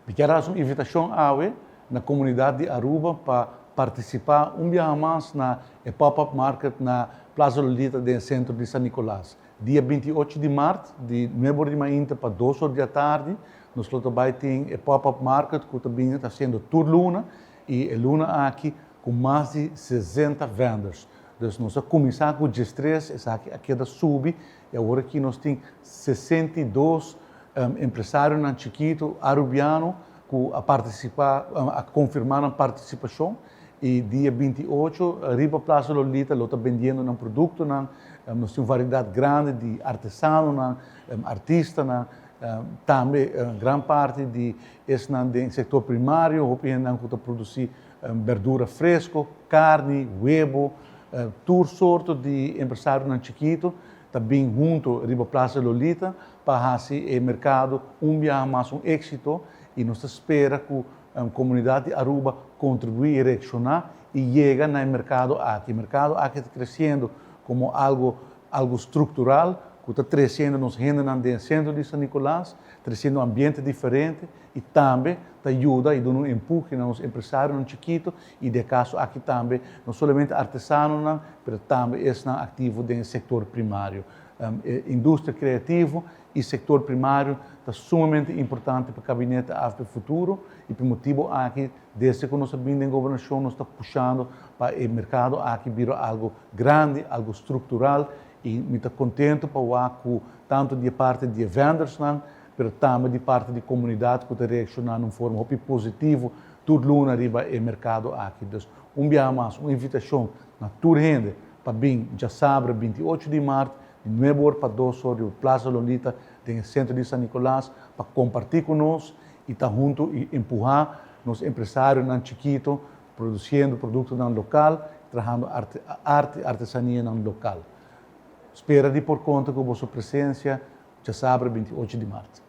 Mi kier haci un invitacion awe na comunidad di Aruba pa participa un biaha mas na e Pop-Up Market na Plaza Lolita den centro di San Nicolas. Dia 28 di maart, di 9 or di mainta pa 2 or di atardi, nos lo ta bay tin e Pop-Up Market cu ta bin ta haciendo tur luna y e luna aki cu mas di 60 vendors. Dus nos a cuminsa cu 13, esaki a keda subi y awor aki nos tin 62 empresarionan chikito arubiano cu a participa, a confirma nan participacion y dia 28 riba Plaza Lolita lo ta bendiendo nan productonan. Nos tin un variedad grandi di artesanonan, artistanan, tambe gran parti di esnan den sector primario, hopi hendenan cu ta produci berdura fresco, carni, webo, tur sorto di empresarionan chikito ta bin hunto riba Plaza Lolita pa haci e mercado un biaha mas un exito y nos ta spera cu comunidad di Aruba contribui y reacciona y yega na e mercado aki. E mercado aki ta creciendo como algo structural cu ta treciendo nos hendenan den centro di San Nicolas, treciendo ambiente diferente y tambe ta yuda y duna un empuje na nos empresarionan chikito y den e caso aki tambe no solamente artesanonan pero tambe esnan activo den e sector primario. E industria creativo y sector primario ta sumamente importante pa Gabinete AVP Futuro y pa e motibo aki desde cu nos a bin den gobernacion nos ta pushando pa e mercado aki bira algo grandi, algo structural y mi ta contento pa wak cu tanto di e parti di e vendorsnan pero tambe di parti di comunidad cu ta reacciona na un forma hopi positivo tur luna riba e mercado aki. Dus un biaha mas un invitacion na tur hende pa bin djasabra 28 di maart di 9 or pa 2 or riba Plaza Lolita den e centro di San Nicolas pa comparti cu nos y ta hunto y empuha nos empresarionan chikito produciendo productonan local, trahando arte, arte artesanianan local. Spera di por conta cu boso presencia djasabra 28 di maart.